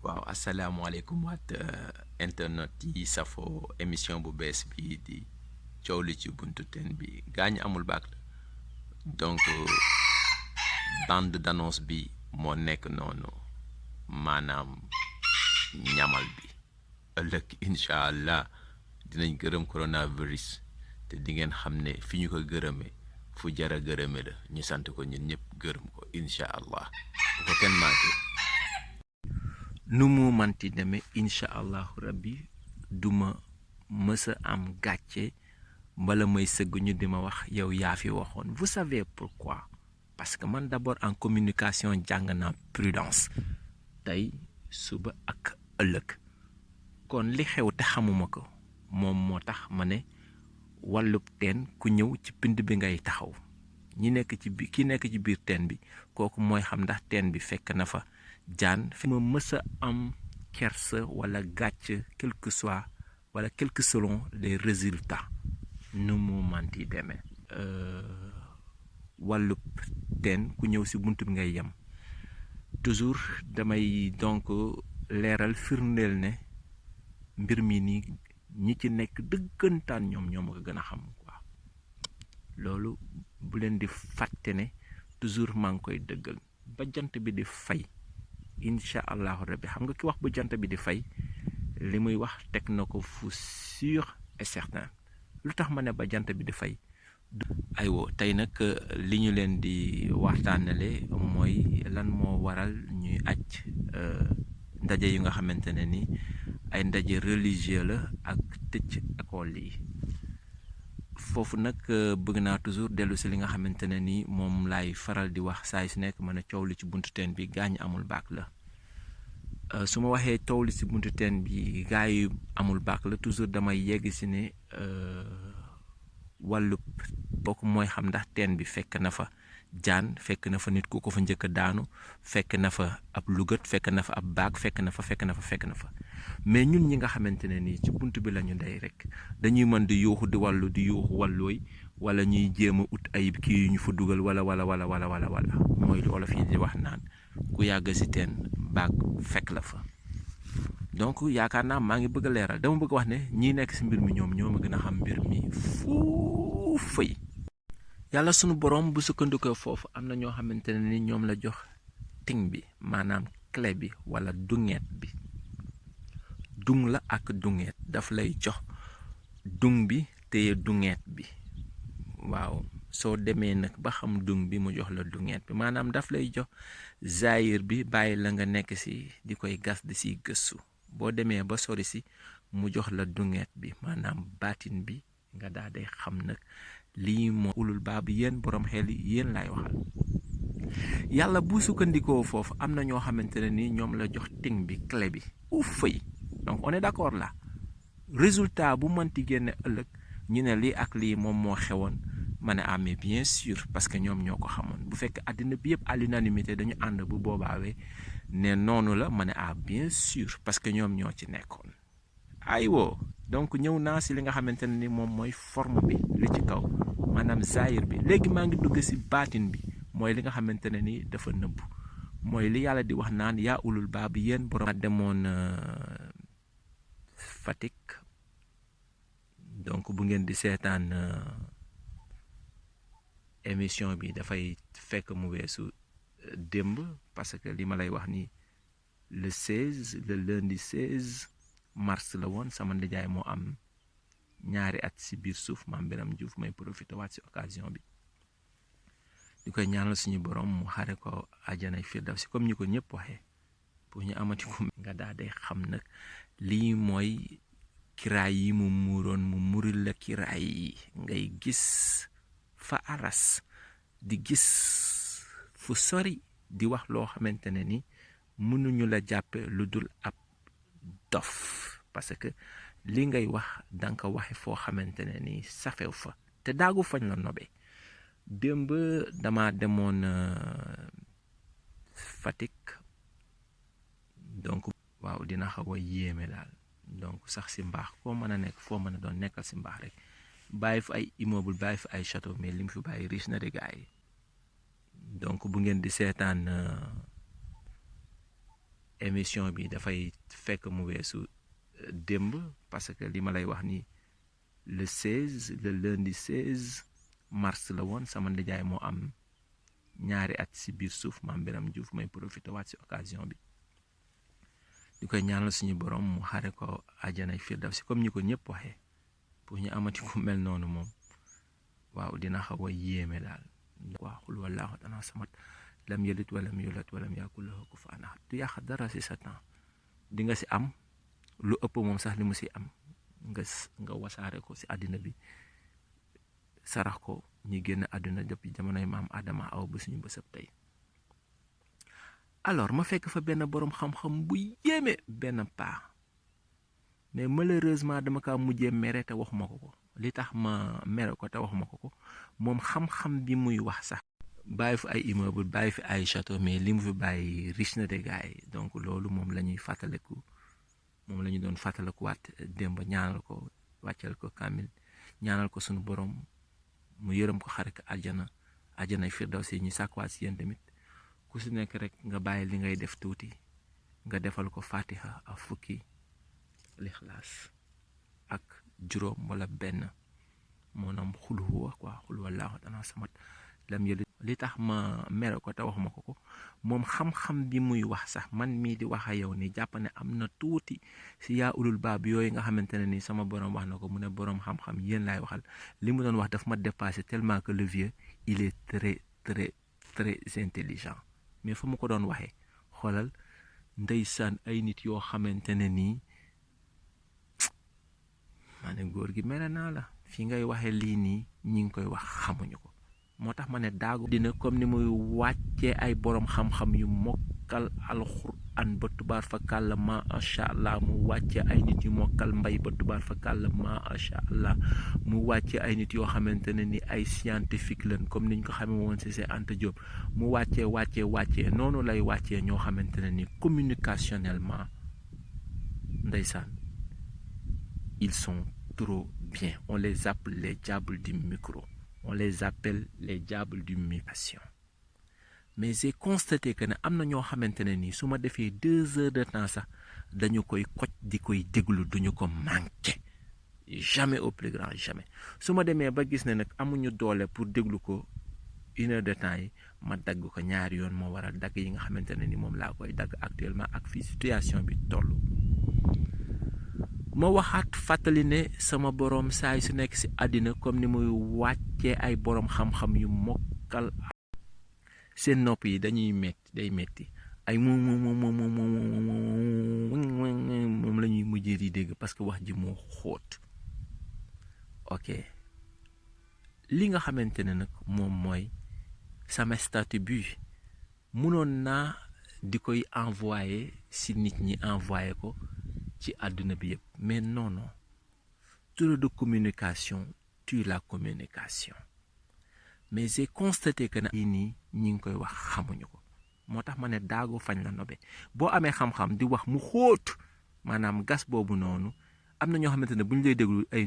waaw asalaamaaleykum waat internet yi safo émission bu bees bi di coow li ci buntu teen bi gaañ amul baak la donc bande d'annonce bi moo nekk noonu maanaam ñamal bi ëllëg incha allah dinañ gërëm coronavirus te di ngeen xam ne fi ñu ko gërëme fu jara gërëme la ñu sant ko ñun ñëpp gërëm ko incha allah bu ko kenn manqué nu mu manti demee incha allahu rabbi duma mësa am gàcce mbala may sëgg ñu di ma wax yow yaa fi waxoon vous savez pourquoi parce que man d'abord en communication jàng naa prudence tey suba ak ëllëg kon li xew te xamuma ko moom moo tax ma ne wàllub teen ku ñëw ci pind bi ngay taxaw ñi nekk ci bi ki nekk ci biir teen bi kooku mooy xam ndax teen bi fekk na fa jaan fi ma mës a am kersa wala gàcc quel que soit wala quel que selon les résultats nu mu manti demee wàllub teen ku ñëw si bunt bi ngay yem toujours damay donc leeral firndeel ne mbir mi nii ñi ci nekk dëggantaan ñoom ma ko gën a xam quoi loolu bu leen di fàtte ne toujours maa ngi koy dëggal ba jant bi di fay incha allahu rabbi xam nga ki wax ba jant bi di fay li muy wax teg na ko fu sûr et certain lu tax ma ne ba jant bi di fay aywa tey nag li ñu leen di waxtaanale mooy lan moo waral ñuy aj ndaje yi nga xamante ne ni ay ndaje religieux la ak tëj école yi foofu nag bëgg naa toujours dellu si li nga xamante ne ni moom laay faral di wax saa su nekk mën a coow li ci buntu teen bi gaañ amul baak la su ma waxee coow li si buntu teen bi gaa yi amul baak la toujours damay yegg si ne wàllu bokk mooy xam ndax teen bi fekk na fa jaan fekk na fa nit ku ko fa njëkk a daanu fekk na fa ab lugat fekk na fa ab baag fekk na fa mais ñun ñi nga xamante ne nii ci bunt bi la ñu ndey rek dañuy mën di yuuxu di yuuxu wàllooy wala ñuy jéem a ut ay kii yu ñu fa dugal wala mooy lu olof yi di wax naan ku yàgg si teen baag fekk la fa donc yaakaar naa maa ngi bëgg a leeral dama bëgg wax ne ñii nekk si mbir mi ñoo ma gën a xam mbir mi fuuf fay yàlla sunu borom bu sukkandikoo foofu am na ñoo xamante ne ni ñoom la jox ting bi maanaam clé bi wala dungeet bi dung la ak dungeet daf lay jox dung bi téye dungeet bi waaw soo demee nag ba xam dung bi mu jox la dungeet bi maanaam daf lay jox zaayir bi bàyyi la nga nekk si di koy gas di siy gëstu boo demee ba sori si mu jox la dungeet bi maanaam baatin bi nga daal day xam nag lii moo ulul baab yéen borom xel yi yéen laay waxal yàlla bu sukkandikoo foofu am na ñoo xamante ne ni ñoom la jox ting bi clé bi fay donc on est d'accord là résultat bu mënti génne ëllëg ñu ne lii ak lii moom moo xewoon ma ne mais bien sûr parce que ñoom ñoo ko xamoon bu fekk àddina bi yëpp à l'unanimité dañu ànd bu boobaawee ne noonu la ma ne bien sûr parce que ñoom ñoo ci nekkoon aywo donc ñëw naa si li nga xamante ne ni moom mooy forme bi li ci kaw maanaam zaahir bi léegi maa ngi dugg si baatin bi mooy li nga xamante ne ni dafa nëbbu mooy li yàlla di wax naan yaa ulul baab yéen borom demoon Fatick donc bu ngeen di seetaan émission bi dafay fekk mu weesu démb parce que li ma lay wax ni le lundi 16 mars la woon sama ndijaay moo am ñaari at si biir suuf Maam Biram Diouf may profité waat si occasion bi di koy ñaanal suñu borom mu xare ko àjjana firdawsi comme ñi ko ñëpp waxee pour ñu amati ko nga daal day xam nag lii mooy kiraay yi mu muuroon mu muril la kiraay yi ngay gis fa aras di gis fu sori di wax loo xamante ne ni mënuñu la jàppe lu dul ab dof parce que li ngay wax danga ko waxe foo xamante ne ni safew fa te daagu fañ la nobe démb dama demoon Fatick donc waaw dina xaw a yéeme daal donc sax si mbaax foo mën a nekk foo mën a doon nekkal si mbaax rek bàyyi fi ay immeuble bàyyi fi ay château mais li mu fi bàyyi riche na de gars yi donc bu ngeen di seetaan émission bi dafay fekk mu weesu démb parce que li ma lay wax ni le lundi 16 mars la woon sama ndijaay moo am ñaari at si biir suuf Mame Birame Diouf may profité waat si occasion bi di koy ñaanal suñu borom mu xare ko àjjanay firdawsi comme ñi ko ñëpp waxee pour ñu amati ku mel noonu moom waaw dina xaw a yéeme daal waa xul wallaahu ahad samad lam yalid walam yulad walam yakul lahu kufuwan ahad du yàq dara si sa temps di nga si am lu ëpp moom sax li mu si am nga wasaare ko si àddina bi sarax ko ñi génn àdduna depuis jamonoy maam Adama aw ba suñu bësëb tey alors ma fekk fa benn boroom xam-xam bu yéeme benn paa mais malheureusement dama kaa mujjee mere te waxuma ko li tax ma mere ko te waxuma ko moom xam-xam bi muy wax sax bàyyi fi ay immeuble bàyyi fi ay château mais li mu fi bàyyi riche na de gars yi donc loolu moom la ñuy fàttaliku moom la ñu doon fàttalikuwaat démb ñaanal ko wàccal ko kaamil ñaanal ko sunu borom mu yërëm ko xarit àjjanay firdawsi ñu sàkkuwaat si yéen tamit ku si nekk rek nga bàyyi li ngay def tuuti nga defal ko fatiha ak fukki lixlaas ak juróom wala benn moonaam xul huwa quoi xul wallaahu ahad samad lam yalid li tax ma mere ko te waxuma ko moom xam-xam bi muy wax sax man mii di wax a yow ni jàpp ne am na tuuti si yaa ulul baab yooyu nga xamante ne ni sama borom wax na ko mu ne borom xam-xam yéen laay waxal li mu doon wax daf ma dépassé tellement que le vieux il est très très très intelligent mais fa mu ko doon waxee xoolal ndeysaan ay nit yoo xamante ne nii maa ne góor gi mere naa la fi ngay waxee lii nii ñi ngi koy wax xamuñu ko moo tax ma ne daagu dina comme ni muy wàccee ay borom xam-xam yu mokkal alxuraan ba tubaar fa kàlla macha allah mu wàcce ay nit yu mokkal mbay ba tubaar fa kàlla macha allah mu wàcce ay nit yoo xamante ne ni ay scientifique lañ comme niñ ko xamee woon ci Cheikh Anta Diop mu wàccee noonu lay wàccee ñoo xamante ne ni communicationnellement ndeysaan ils sont trop bien on les appelle les diables du micro. On les appelle les diables du micro. Mais j'ai constaté que ne am na ñoo xamante ne nii su ma defee 2 heures de temps sax dañu koy koj di koy déglu duñu ko manqué jamais au plus grand jamais su ma demee ba gis ne nag amuñu doole pour déglu ko 1 heure de temps yi ma dagg ko ñaari yoon moo waral dagg yi nga xamante ne ni moom laa koy dagg actuellement ak fii situation bi toll. ma waxaat fàttali ne sama borom saay su nekk si àddina comme ni muy wàccee ay borom xam-xam yu mokkal seen nopp yi dañuy day metti ay moom la ñuy mujjee di dégg parce que wax ji moo xóot. ok li nga xamante ne nag moom mooy sama statut bi mënoon naa di koy envoyer si nit ñi envoyer ko ci àdduna bi yëpp mais non trop de communication tue la communication mais j'ai constaté que na yi nii ñi ngi koy wax xamuñu ko moo tax ma ne daagu fañ la nobe boo amee xam-xam di wax mu xóot maanaam gas boobu noonu am na ñoo xamante ne bu ñu lay déglu ay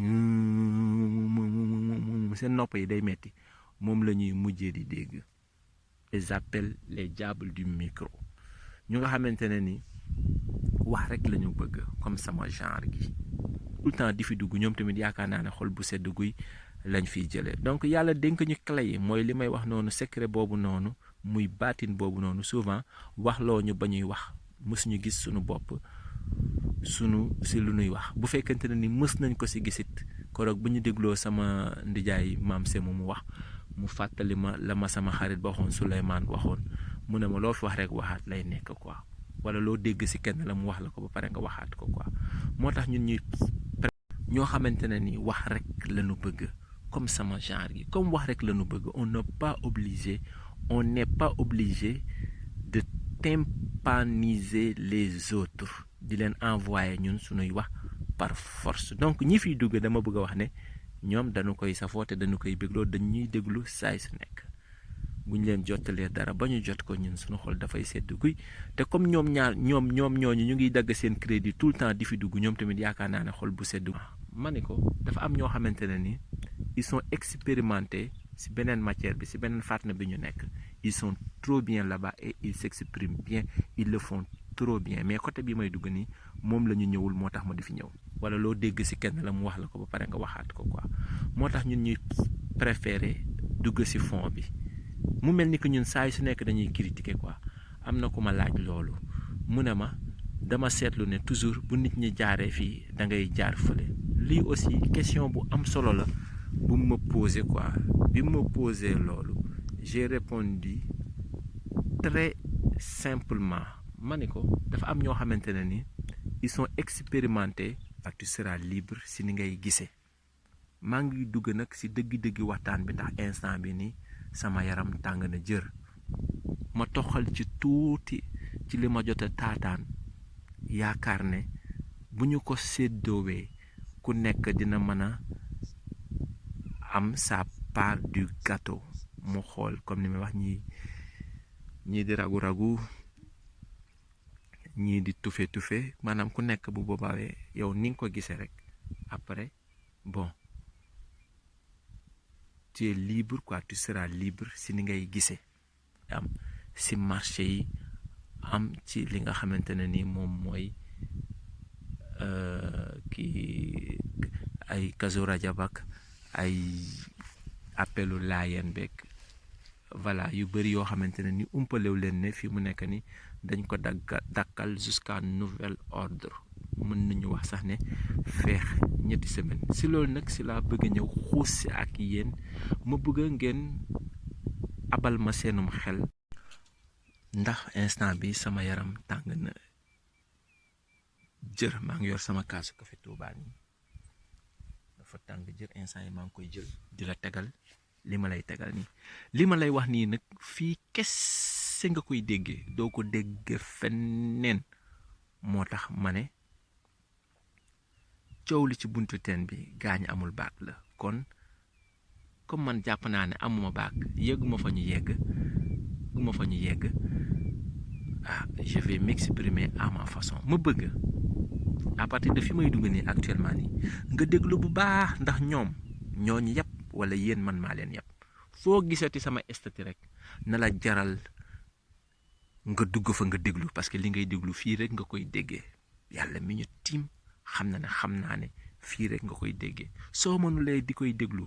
seen nopp yi day metti moom la ñuy mujjee di dégg. Les appelle les diables du micro ñu nga xamante ne ni wax rek la ñu bëgg comme sama genre gi tout le temps di fi dugg ñoom tamit yaakaar naa ne xol bu sedd guy lañ fiy jëlee donc yàlla dénk ñu clé yi mooy li may wax noonu secret boobu noonu muy baatin boobu noonu souvent wax loo ñu ba ñuy wax mësuñu gis suñu bopp sunu si lu ñuy wax bu fekkente ne ni mës nañ ko si gisit koroog bu ñu dégloo sama ndijaay maam Semu mu wax mu fàttali ma la ma sama xarit ba waxoon Souleymane waxoon mu ne ma loo fi wax rek waxaat lay nekk quoi wala loo dégg si kenn la mu wax la ko ba pare nga waxaat ko quoi moo tax ñun ñoo xamante ne ni wax rek la ñu bëgg comme sama genre gi comme wax rek la ñu bëgg on n'est pas obligé de tympaniser les autres di leen envoyer ñun suñuy wax par force donc ñi fiy dugg dama bëgg a wax ne ñoom dañu koy safoo te dañu koy bégloo dañuy déglu saay su nekk bu ñu leen jottalee dara ba ñu jot ko ñun suñu xol dafay sedd guy te comme ñoom ñooñu ñu ngi dagg seen crédit tout le temps di fi dugg ñoom tamit yaakaar naa ne xol bu sedd ma ne ko dafa am ñoo xamante ne ni ils sont expérimentés si beneen matière bi si beneen fànn bi ñu nekk ils sont trop bien là-bas et ils s'expriment bien ils le font trop bien mais côté bi may dugg nii moom la ñu ñëwul moo tax ma di fi ñëw wala loo dégg ci kenn la mu wax la ko ba pare nga waxaat ko quoi moo tax ñun ñuy préférer dugg ci fond bi mu mel ni que ñun saa yu su nekk dañuy critiquer quoi am na ku ma laaj loolu mu ne ma dama seetlu ne toujours bu nit ñi jaaree fii da ngay jaar fële lii aussi question bu am solo la bu ma posé quoi bi ma posé loolu j'ai répondu très simplement ma ne ko dafa am ñoo xamante ne ni ils sont expérimentés ak tu seras libre si ni ngay gisee maa ngi dugg nag si dëgg-dëgg waxtaan bi ndax instant bi nii sama yaram tàng na jër ma toxal ci tuuti ci li ma jot a taataan yaakaar ne bu ñu ko séddoowee ku nekk dina mën a am sa part du gâteau mu xool comme ni may wax ñii di ragu-ragu ñii di tufe maanaam ku nekk bu boobaawee yow ni nga ko gisee rek après bon tu es libre quoi tu seras libre si ni ngay gisee am si marché yi am ci li nga xamante ne ni moom mooy kii ay Kazu Rajab ak ay appelu laayeen beeg voilà yu bëri yoo xamante ne ni umpalew leen ne fii mu nekk ni dañ ko dakkal jusqu'à nouvel ordre mën nañu wax sax ne feex ñetti semaine si loolu nag si laa bëgg ñëw xuus si ak yéen ma bëgg ngeen abal ma seenum xel ndax instant bi sama yaram tàng na jër maa ngi yor sama kaasu café Touba nii dafa tàng jër instant yi maa ngi koy jël di la tegal li ma lay tegal nii li ma lay wax nii nag fii kese nga koy déggee doo ko dégg feneen moo tax ma ne coow li ci buntu teen bi gaañ amul baag la kon comme man jàpp naa ne amuma baag yëgguma fa ñu yegg je vais m'exprimer à ma façon ma bëgg à partir de fi may dugg nii actuellement nii nga déglu bu baax ndax ñoom ñooñu yëpp wala yéen man maa leen yëpp foo gisati sama statut rek na la jaral nga dugg fa nga déglu parce que li ngay déglu fii rek nga koy déggee yàlla mi ñu tiim xam naa ne fii rek nga koy déggee soo mënulee di koy déglu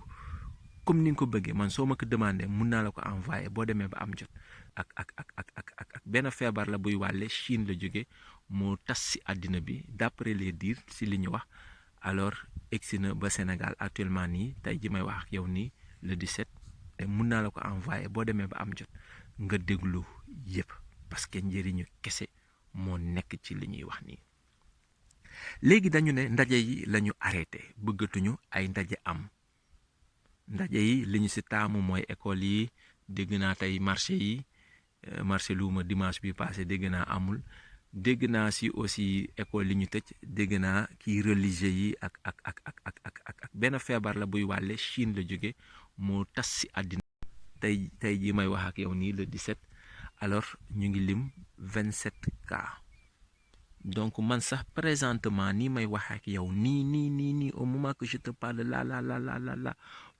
comme ni nga ko bëggee man soo ma ko demandé mun naa la ko envoyé boo demee ba am jot ak benn feebar la buy wàlle Chine la jóge moo tas si àddina bi d'après les dires si li ñu wax alors egsi na ba Sénégal actuellement nii tey ji may wax ak yow nii le 17 te mun naa la ko envoyé boo demee ba am jot nga déglu yépp parce que njëriñu kese moo nekk ci li ñuy wax nii léegi dañu ne ndaje yi la ñu arrêté bëggatuñu ay ndaje am ndaje yi li ñu si taamu mooy école yi dégg naa tey marché luuma dimanche bi passé dégg naa amul dégg naa si aussi école li ñu tëj dégg naa kii religieux yi ak benn feebar la buy wàlle Chine la jóge moo tas si àddina tey ji may wax ak yow nii le 17 alors ñu ngi lim 27 cas donc man sax présentement nii may wax ak yow nii au moment que je te parle la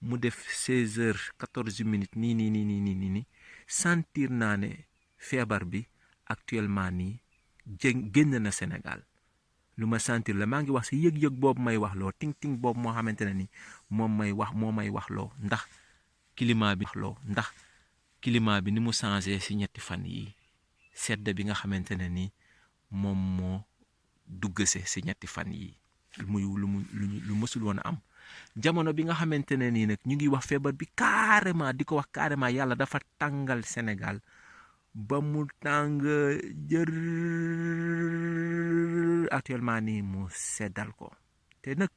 mu def 16h14 nii sentir naa ne feebar bi actuellement nii génn na Sénégal lu ma sentir la maa ngi wax si yëg-yëg boobu may wax loo ting boobu moo xamante ne ni moo may wax loo ndax climat bi ni mu changé si ñetti fan yi sedd bi nga xamante ne ni moom moo duggase si ñetti fan yi lu mësul woon a am jamono bi nga xamante ne nii nag ñu ngi wax feebar bi carrément di ko wax carrément yàlla dafa tàngal Sénégal ba mu tàng jër actuellement nii mu seddal ko te nag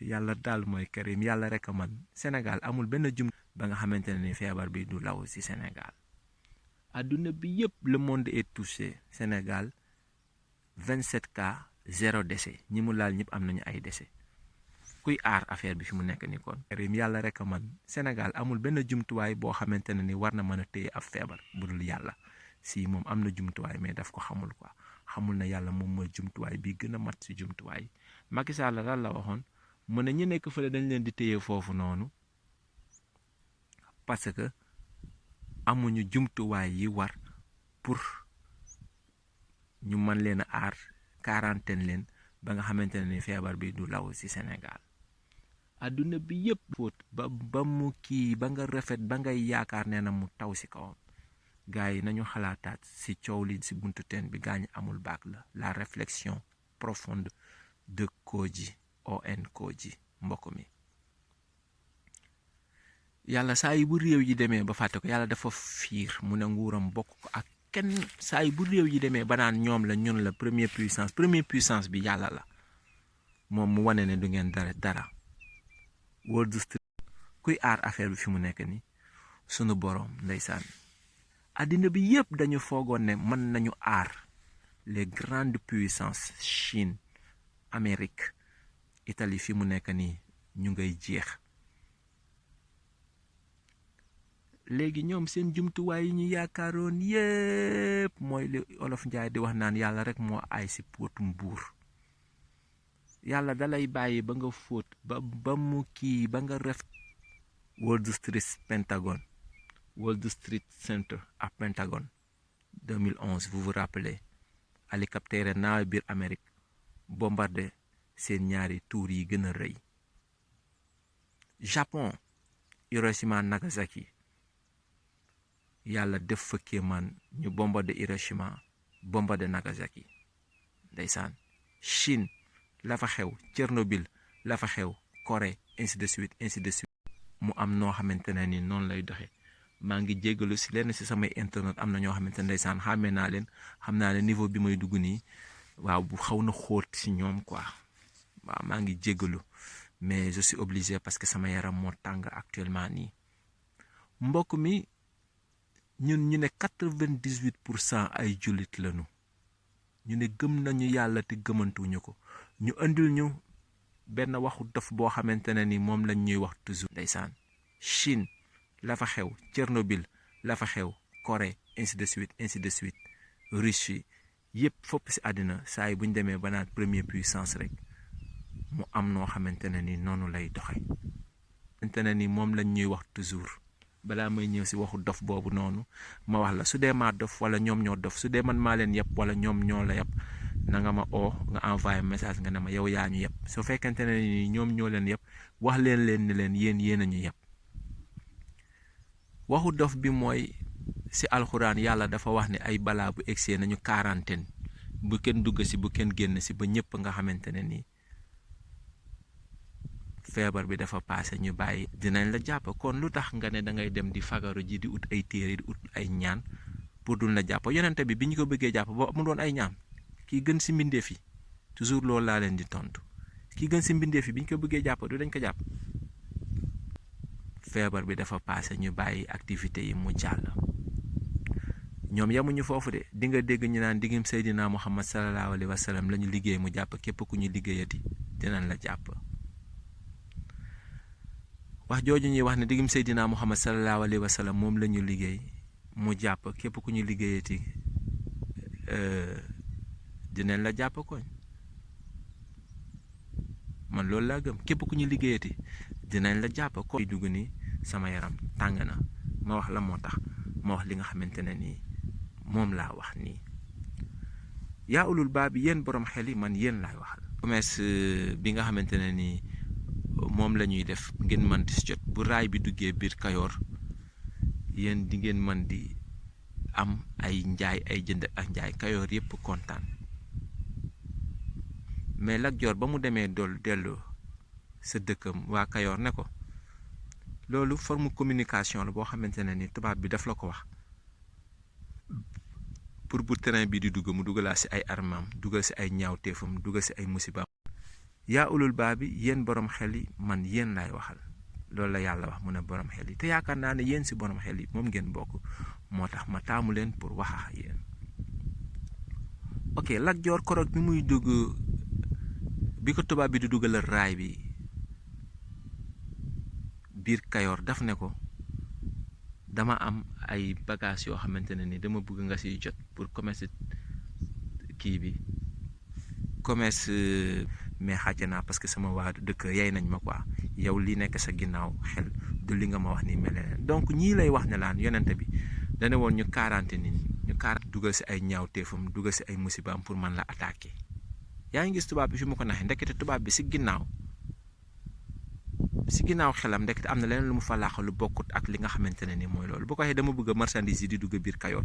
yàlla daal mooy karim yàlla rek a man Sénégal amul benn ba nga xamante ne ni feebar bi du law si Sénégal adduna bi yëpp le monde est touché Sénégal 27 cas 0 décès ñi mu laal ñëpp am nañu ay décès kuy aar affaire bi fi mu nekk ni kon karim yàlla rek a man Sénégal amul benn jumtuwaay boo xamante ne ni war na mën a téye ab feebar bu dul yàlla si moom am na jumtuwaay mais daf ko xamul quoi xamul na yàlla moom mooy jumtuwaay bi gën a mat si jumtuwaay Macky Sall lan la waxoon mu ne ñi nekk fële dañ leen di téye foofu noonu parce que amuñu jumtuwaay yi war pour ñu mën leen a aar quarantaine leen ba nga xamante ne ni feebar bi du law ci Sénégal. àdduna bi yëpp fóot ba mu kii ba nga rafet ba ngay yaakaar nee na mu taw ci kawam gars yi nañu xalaataat ci coow li ci buntu teen bi gaa ñi amul baag la réflexion profonde de Khodji ON Khodji mbokk mi. yàlla saa yi bu réew yi demee ba fàtte ko yàlla dafa fiir mu ne nguuram bokk ko ak kenn. saa yi bu réew yi demee ba naan ñoom la ñun la première puissance bi yàlla la moom mu wane ne du ngeen dara. Wall Street kuy aar affaire bi fi mu nekk ni sunu boroom ndeysaan. àddina bi yëpp dañu foogoon ne mën nañu aar les grandes puissances Chine Amérique Italie fi mu nekk nii ñu ngay jeex. léegi ñoom seen jumtuwaay yi ñu yaakaaroon yépp mooy li olof njaay di wax naan yàlla rek moo aay ci póotum buur. yàlla dalay bàyyi ba nga fóot ba mu kii ba nga ref. Wall Street Pentagone Wall Street Center ak Pentagone 2011 vous vous rappelez hélicoptère naaw biir Amérique bombardé seen ñaari tour yi gën a rëy. Japon Hiroshima Nagasaki yàlla def fa kéemaan ñu bombardé Hiroshima bombardé Nagasaki ndeysaan. Chine la fa xew Tchernobyl la fa xew Corée ainsi de suite mu am noo xamante ne ni noonu lay doxe. maa ngi jéggalu ci lenn ci samay internet am na ñoo xamante ne ndeysaan xàmmee naa leen xam naa ne niveau bi may dugg nii waaw bu xaw na xóot ci ñoom quoi waaw maa ngi jéggalu mais je suis obligé parce que sama yaram moo tàng actuellement nii. mbokk mi ñun ñu ne 98% ay jullit lañu ñu ne gëm nañu yàlla te gëmantuñu ko ñu andil ñu benn waxu dof boo xamante ne ni moom lañ ñuy wax toujours ndeysaan. Chine la fa xew Tchernobyl la fa xew Corée ainsi de suite Russie yëpp fopp ci àddina saa yi bu ñu demee ba naan première puissance rek mu am noo xamante ne ni noonu lay doxe xamante ne ni moom lañ ñuy wax toujours. balaa may ñëw ci waxu dof boobu noonu ma wax la su dee maa dof wala ñoom ñoo dof su dee man maa leen yëpp wala ñoom ñoo la yëpp na nga ma oo nga envoyé message nga ne ma yow yaa ñu yëpp su fekkente ne ni ñoom ñoo leen yëpp wax leen ni leen yéen a ñu yëpp. waxu dof bi mooy ci alxuraan yàlla dafa wax ne ay balaa bu egsee nañu quarantaine bu kenn dugg ci bu kenn génn ci ba ñëpp nga xamante ne nii feebar bi dafa paase ñu bàyyi dinañ la jàpp. kon lu tax nga ne da ngay dem di fagaru ji di ut ay téere di ut ay ñaan pour dul la jàpp. yonente bi ñu ko bëggee jàpp ba mu doon ay ñaan kii gën ci mbindeef yi toujours loolu laa leen di tontu kii gën ci mbindeef yi bi ñu ko bëggee jàpp du dañ ko jàpp. feebar bi dafa paase ñu bàyyi activité yi mu jàll. ñoom yamuñu foofu de di nga dégg ñu naan diggam Seydina Muhammad sallallahu alayhi wa sallam la ñu liggéey mu jàpp képp ku ñu liggéeyati dinañ la jàpp. wax jooju ñuy wax ne diggam Seydina Muhammad sallallahu alayhi wa sallam moom la ñu liggéey mu jàpp képp ku ñu liggéeyati dinañ la jàpp koñ. man loolu laa gëm képp ku ñu liggéeyati dinañ la jàpp ko dugg ni sama yaram tàng na ma wax la moo tax ma wax li nga xamante ne nii moom laa wax nii. yaa ulul baa bi yéen borom xel yi man yéen laay waxal. commerce bi nga xamante ne nii moom la ñuy def ngeen mën di jot bu raay bi duggee biir Kayoor yéen di ngeen mën di am ay njaay ay jënd ak njaay Kayoor yépp kontaan. mais Lat Joor ba mu demee dellu sa dëkkam waa Kayoor ne ko loolu forme communication la boo xamante ne ni tubaab bi daf la ko wax pour bu train bi di dugg mu dugalaa ci ay armam dugal ci ay ñaawteefam dugal ci ay musibaam. yaa ulul baa bi yéen borom xel yi man yéen laay waxal loolu la yàlla wax mu ne borom xel yi te yaakaar naa ne yéen ci borom xel yi moom ngeen bokk moo tax ma taamu leen pour wax ak yéen. ok Lat Joor koroog bi muy dugg bi ko tubaab bi di dugalal raay bi biir Kayoor daf ne ko dama am ay bagages yoo xamante ne ni dama bëgg nga siy jot pour commerce kii bi commerce mais xàcc naa parce que sama waa dëkk yay nañ ma quoi yow li nekk sa ginnaaw xel du li nga ma wax ni mel ne donc ñii lay wax ne laan yonente bi dana woon ñu 40 nit ñu 40 dugal si ay ñaawteefam dugal si ay musibaam pour man la attaquer yaa ngi gis tubaab bi fi mu ko naxee ndekete tubaab bi si ginnaaw xelam ndekete am na leneen lu mu fa laax lu bokkut ak li nga xamante ne ni mooy loolu bu ko waxee dama bëgg marchandise yi di dugg biir Kayoor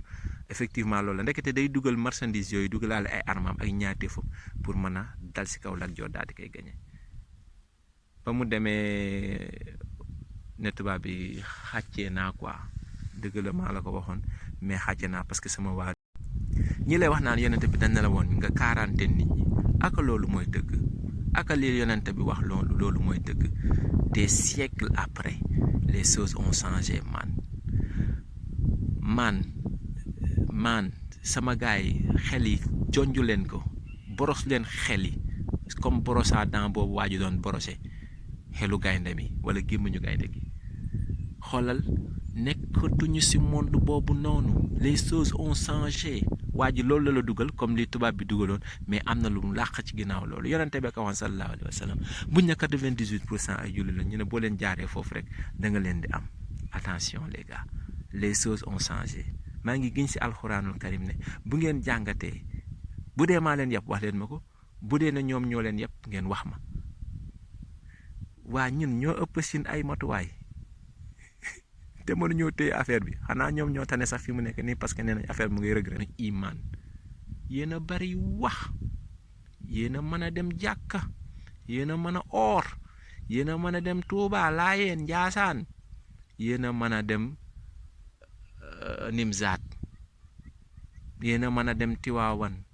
effectivement loolu la ndekete day dugal marchandise yooyu dugalaale ay armam ay ñaawteefam pour mën a dal si kaw Lat Joor daal di koy gañe ba mu demee ne tubaab bi xàccee naa quoi dëgg la maa la ko waxoon mais xàccee naa parce que sama waa ñi lay wax naan yonente bi dañ ne la woon nga quarantaine nit ñi aka loolu mooy dëgg aka li yonente bi wax loolu mooy dëgg des siècles après les choses ont changé man sama gars yi xel yi jonju leen ko boros leen xel yi comme brosse à dents boobu waa ji doon borosé xelu gaynde mi wala gémmiñu gaynde gi xoolal nekkatuñu si monde boobu noonu les choses ont changé waa ji loolu la dugal comme li tubaab bi dugaloon mais am na lu mu làq ci ginnaaw loolu yonente bi ko waxoon sallallahu alayhi wa sallam buñ ne 98% ay julli la ñu ne boo leen jaaree foofu rek da nga leen di am attention les gars les choses ont changé maa ngi giñ si alxuraanul karim ne bu ngeen jàngatee bu dee maa leen yàpp wax leen ma ko bu dee na ñoom ñoo leen yàpp ngeen wax ma waa ñun ñoo ëpp sin ay matuwaay te mënuñoo téye affaire bi xanaa ñoom ñoo tane sax fi mu nekk nii parce que nee nañ affaire mu ngi regret iman yéen a bari wax yéen a mën a dem jàkka yéen a mën a oor yéen a mën a dem Tuuba Laayeen Njaasaan yéen a mën a dem Nimzaat yéen a mën a dem Tiwaawan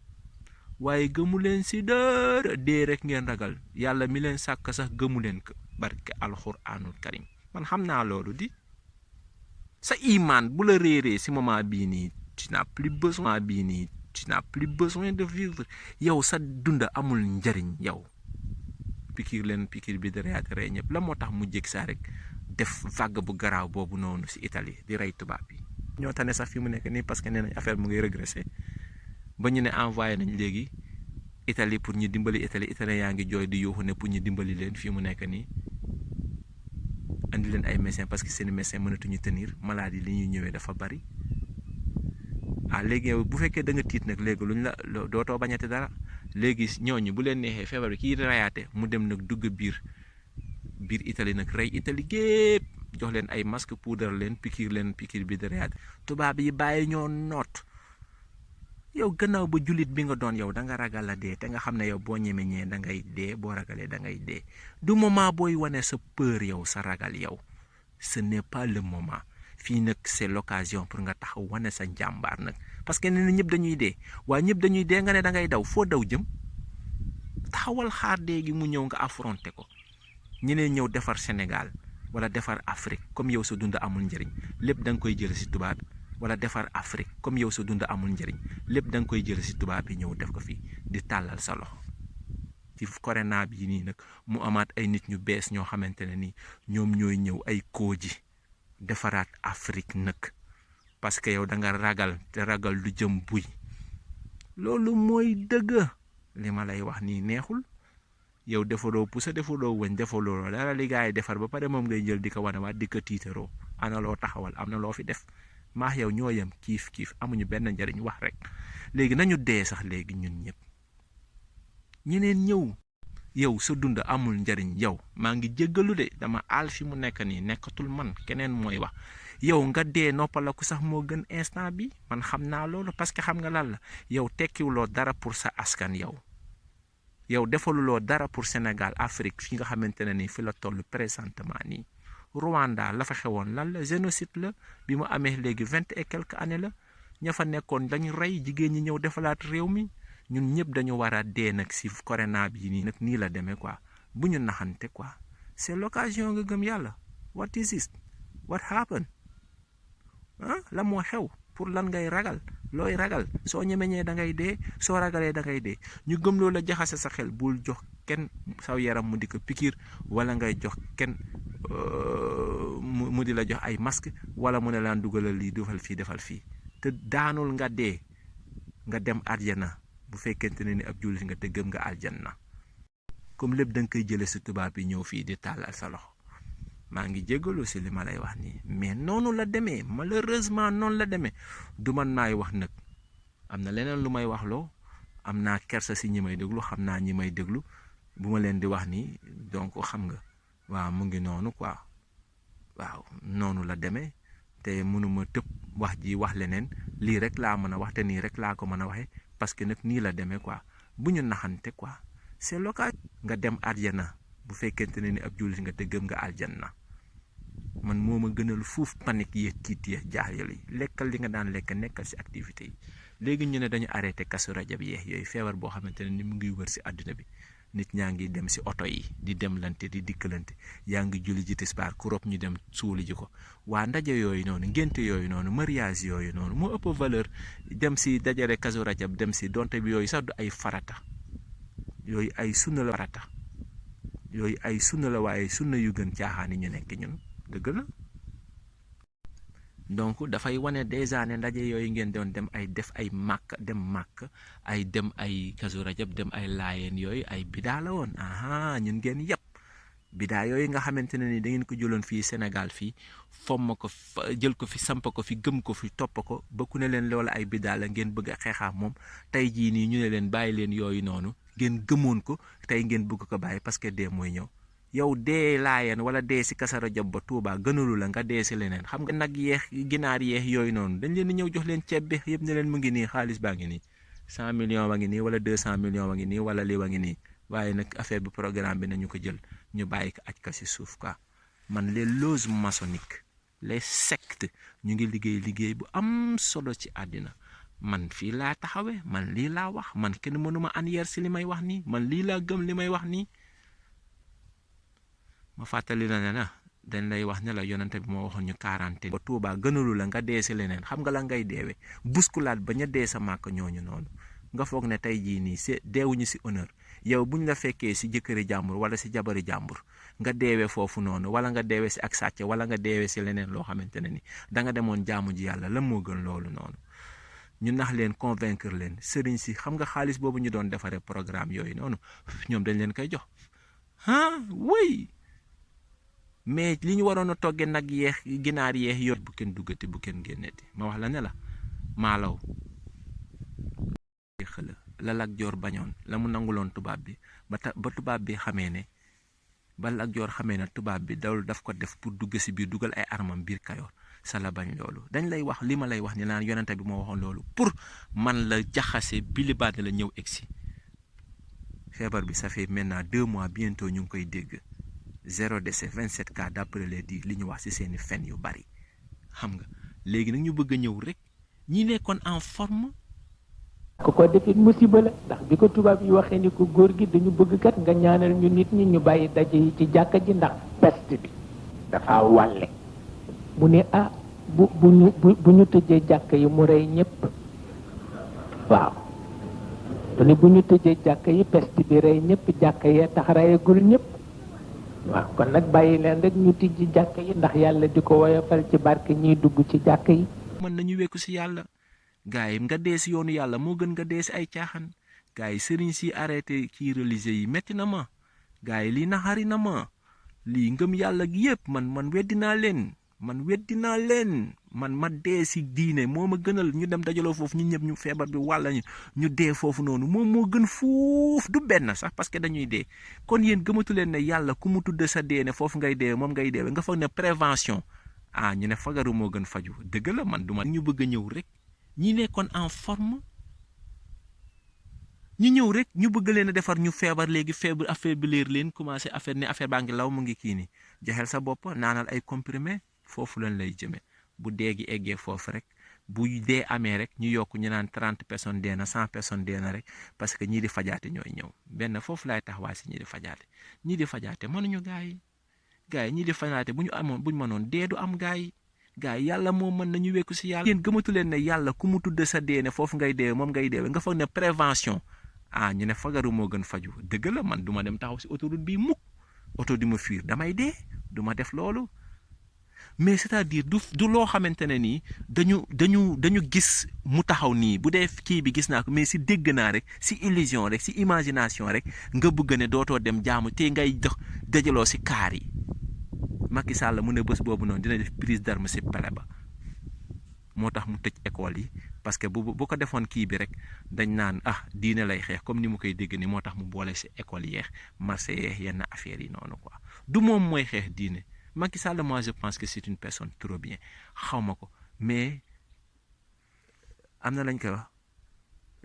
waaye gëmu leen si dara dee rek ngeen ragal yàlla mi leen sàkk sax gëmu leen ko barke alxuraanul karim man xam naa loolu di sa iman bu la réeree si moment bii nii tu n'as plus besoin de vivre yow sa dunda amul njariñ yow pikir bi di reyaate rey ñëpp la moo tax mu jég saa rek def vague bu garaaw boobu noonu si Italie di rey tubaab bi ñoo tane sax fi mu nekk nii parce que nee nañ affaire mu ngi régressé ba ñu ne envoyé nañ léegi Italie pour ñu dimbali Italie yaa ngi jooy di yuuxu ne pour ñu dimbali leen fii mu nekk nii andi leen ay médecins parce que seen médecins mënatuñu tenir maladie li ñuy ñëwee dafa bari léegi yow bu fekkee da nga tiit nag léegi luñ la dootoo bañati dara léegi ñooñu bu leen neexee feebar bi kii rayaate mu dem nag dugg biir Italie nag rey Italie gépp jox leen ay masque poudre leen pikir bi di rayaate tubaab yi bàyyi ñoo noot yow gannaaw ba jullit bi nga doon yow da nga ragal la dee te nga xam ne yow boo ñemeñee da ngay dee boo ragalee da ngay dee du moment booy wane sa peur yow sa ragal yow ce n'est pas le moment fii nag c'est l'occasion pour nga taxaw wane sa njàmbaar nag parce que nee na ñëpp dañuy dee waaye ñëpp dañuy dee nga ne da ngay daw foo daw jëm taxawal xaar dee gi mu ñëw nga affronter ko ñeneen ñëw defar Sénégal wala defar Afrique comme yow sa dund amul njëriñ lépp da nga koy jël si tubaab wala defar Afrique comme yow sa dund amul njëriñ lépp da nga koy jël si tubaab bi ñëw def ko fii di tàllal sa loxo ci corona bi nii nag mu amaat ay nit ñu bees ñoo xamante ne nii ñoom ñooy ñëw ay kooji defaraat Afrique nag parce que yow da nga ragal te ragal lu jëm buy loolu mooy dëgg li ma lay wax nii neexul yow defaloo pusa defaloo wëñ defaloo dara li gaa yi defar ba pare moom ngay jël di ko wanewaat di ko tiitaroo ana loo taxawal am na loo fi def maax yow ñoo yem kiif amuñu benn njariñ wax rek léegi nañu dee sax léegi ñun ñëpp ñeneen ñëw yow sa dund amul njariñ yow maa ngi jéggalu de dama aal fi mu nekk nii nekkatul man keneen mooy wax yow nga dee noppalaku sax moo gën instant bi man xam naa loolu parce que xam nga lan la yow tekkiwuloo dara pour sa askan yow defaluloo dara pour Sénégal Afrique fi nga xamante ne nii fi la toll présentement nii Rwanda la fa xewoon lan la génocide la bi mu amee léegi 20 et quelques années la ña fa nekkoon dañu rey jigéen ñi ñëw defalaat réew mi ñun ñëpp dañu war a dee nag si corona bi nii nag nii la demee quoi bu ñu naxante quoi c'est l'occasion nga gëm yàlla what is this what happened la moo xew pour lan ngay ragal looy ragal soo ñemeñee da ngay dee soo ragalee da ngay dee ñu gëm loo la jaxase sa xel bul jox kenn saw yaram mu di ko pikiir wala ngay jox kenn mu di la jox ay masque wala mu ne laan dugalal lii defal fii te daanul nga dee nga dem aljana bu fekkente ne ni ab jullit nga te gëm nga aljanna comme lépp da nga koy jële si tubaab yi ñëw fii di tàllal sa loxo maa ngi jégalu si li ma lay wax nii mais noonu la demee malheureusement noonu la demee du man maay wax nag am na leneen lu may wax loo am naa kersa si ñi may déglu xam naa ñi may déglu bu ma leen di wax nii donc xam nga waaw mu ngi noonu quoi waaw noonu la demee te mënuma tëb wax ji wax leneen lii rek laa mën a wax te nii rek laa ko mën a waxee parce que nag nii la demee quoi bu ñu naxante quoi c'est local nga dem aljana bu fekkente ne ni ab jullit nga te gëm nga aljanna man moo ma gënal fuuf panique yee tiit yee jaaxle yi lekkal li nga daan lekk nekkal si activité yi léegi ñu ne dañu arrêté kasu rajab yeex yooyu feebar boo xamante ne ni mu ngi wër si àdduna bi nit ñaa ngi dem si oto yi di demlante di dikkalante yaa ngi julli ji tisbaar ku rob ñu dem suuli ji ko waa ndaje yooyu noonu ngénte yooyu noonu mariage yooyu noonu moo ëpp valeur dem si dajale kasu rajab dem si donte bi yooyu sax du ay farata yooyu ay sunna la farata yooyu ay sunna la waaye sunna yu gën caaxaan yi ñu nekk ñun dëgg la donc dafay wane déjà ne ndaje yooyu ngeen doon dem ay def ay màkk ay dem ay kasu rajab dem ay laayeen yooyu ay bidaa la woon ñun ngeen yëpp bidaa yooyu nga xamante ne ni da ngeen ko jëloon fii Sénégal fii fomm ko jël ko fi samp ko fi gëm ko fi topp ko ba ku ne leen loola ay bidaa la ngeen bëgg a xeexaa moom tey jii nii ñu ne leen bàyyi leen yooyu noonu ngeen gëmoon ko tey ngeen bëgg ko bàyyi parce que dee mooy ñëw yow dee laayeen wala dee si Kazu Rajab ba Tuubaa gënalu la nga dee si leneen xam nga nag yeex ginaar yeex yooyu noonu dañ leen di ñëw jox leen ceeb bi yëpp ne leen mu ngi nii xaalis baa ngi nii 100 millions wa ngi nii wala 200 millions wa ngi nii wala lii wa ngi nii waaye nag affaire bi programme bi nañu ko jël ñu bàyyi ko aj ka si suuf quoi man les loges maçonniques les sectes ñu ngi liggéey bu am solo ci àddina man fii laa taxawee man lii laa wax man kenn mënuma anyeer si li may wax nii man lii laa gëm li may wax nii ma fàttali la ne na dañ lay wax ne la yonante bi moo waxoon ñu 40 ba Tuubaa gënalu la nga dee si leneen xam nga la ngay deewee buskulaat ba ña dee sa màkk ñooñu noonu nga foog ne tey jii nii c'est deewuñu si honneur yow buñ la fekkee si jëkkëri jàmbur wala si jabari jàmbur nga deewee foofu noonu wala nga deewee si ak sàcc wala nga deewee si leneen loo xamante ne ni da nga demoon jaamu ji yàlla la moo gën loolu noonu ñu nax leen convaincre leen sëriñ si xam nga xaalis boobu ñu doon defaree programme yooyu noonu ñoom dañ leen koy jox oui mais li ñu waroon a toggee nag yeex ginaar yeex yooyu bu kenn duggati bu kenn génneti ma wax la ne la maalaw la Lat Joor bañoon la mu nanguloon tubaab bi ba tubaab bi xamee ne ba Lat Joor xamee ne tubaab bi daf ko def pour dugg si biir dugal ay armam biir Kayoor sa la bañ loolu dañ lay wax li ma lay wax ni naan yonente bi moo waxoon loolu pour man la jaxase bilibaat la ñëw egsi feebar bi ça fait maintenant 2 mois bientôt ñu ngi koy dégg 0 décès 27 cas d'après les dires li ñu wax ci seeni fen yu bari xam nga léegi nag ñu bëgg a ñëw rek ñi nekkoon en forme ko defit musiba la ndax bi ko tubaab yi waxee ni ko góor gi dañu bëgg kat nga ñaanal ñu nit ñi ñu bàyyi daje yi ci jàkka ji ndax peste bi dafa wàlle mu ne bu ñu tëjee jàkka yi mu rey ñëpp waaw te ni bu ñu tëjee jàkka yi peste bi rey ñëpp jàkka yee tax reyagul ñëpp waaw kon nag bàyyi leen rek ñu tijji jàkka yi ndax yàlla di ko woyofal ci barke ñiy dugg ci jàkka yi mën nañu wekku ci yàlla gars yi nga dee si yoonu yàlla moo gën nga dee si ay caaxaan gars yi sëriñ si arrêté kii religieux yi metti na ma gars yi lii naxari na ma lii ngëm yàlla gi yëpp man weddi naa leen man ma dee si diine moo ma gënal ñu dem dajaloo foofu ñu ñëpp ñu feebar bi wàlla ñu dee foofu noonu moom moo gën fuuf du benn sax parce que dañuy dee kon yéen gëmatu leen ne yàlla ku mu tudd sa dee ne foofu ngay dee moom ngay dee nga foog ne prévention ñu ne fagaru moo gën faju dëgg la man duma ñu bëgg a ñëw rek ñi nekkoon en forme ñu ñëw rek ñu bëgg leen a defar ñu feebar léegi feebar affaire bi leer leen commencé affaire baa ngi law mu ngi kii ni joxel sa bopp naanal ay comprimé foofu lañ lay jëme bu dee gi eggee foofu rek bu dee amee rek ñu yokk ñu naan 30 personnes dee na 100 personnes dee na rek parce que ñii di fajaate ñooy ñëw benn foofu laay taxawaay si ñii di fajaate mënuñu gaa yi ñii di fajaate bu ñu mënoon dee du am gaa yi yàlla moo mën nañu wekku si yàlla yéen gëmatu leen ne yàlla ku mu tudd sa dee ne foofu ngay dee moom ngay dee nga foog ne prévention ñu ne fagaru moo gën faju dëgg la man du ma dem taxaw si autoroute bii mukk oto di ma fiir damay dee du ma def loolu mais c'est-à-dire du loo xamante ne nii dañu gis mu taxaw nii bu dee kii bi gis naa ko mais si dégg naa rek si illusion rek si imagination rek nga bëgg ne dootoo dem jaamu te ngay dox dajaloo si kaar yi Macky Sall mu ne bés boobu noonu dina def prise d'armes si pale ba moo tax mu tëj école yi parce que bu ko defoon kii bi rek dañ naan diine lay xeex comme ni mu koy dégg ni moo tax mu boole si école yeex marché yeex yenn affaires yi noonu quoi du moom mooy xeex diine Macky Sall moi je pense que c'est une personne trop bien xaw ma ko mais am na lañ koy wax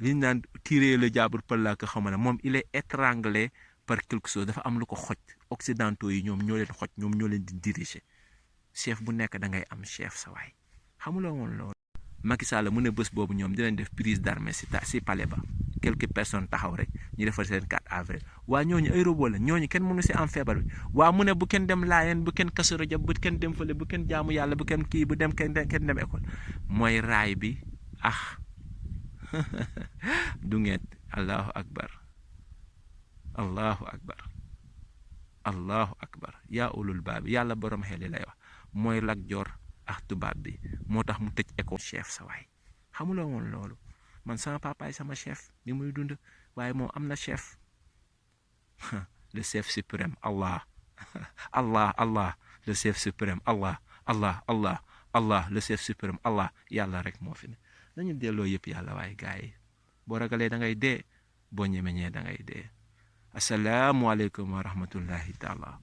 liñ naan tirer le diable par la queue xaw ma ne moom il est étranglé par quelque chose dafa am lu ko xoj occidentaux yi ñoom ñoo leen xoj ñoom ñoo leen di diriger chef bu nekk da ngay am chef sa waay xamuloo woon loolu. Macky Sall mu ne bés boobu ñoom dinañ def prise d'armée si palais ba quelques personnes taxaw rek ñu defal seen 4 avril waa ñooñu ay robot la ñooñu kenn mënu si am feebar bi waa mu ne bu kenn dem laayeen bu kenn Kazu Rajab bu kenn dem fële bu kenn jaamu yàlla bu kenn kii bu dem kenn dem école mooy raay bi du ngeet allahu akbar allahu akbar allahu akbar yaa ulul baabi yàlla borom xel lay wax mooy Lat Joor ak tubaab bi moo tax mu tëj école chef sa waay xamuloo woon loolu man sama papaay sama chef bi muy dund waaye moom am na chef le chef suprême Allah Allah le chef suprême Allah le chef suprême Allah yàlla rek moo fi ne nañu delloo yëpp yàlla waaye gars yi boo ragalee da ngay dee boo ñemeñee da ngay dee asalaamualeykum wa rahmatullahi taala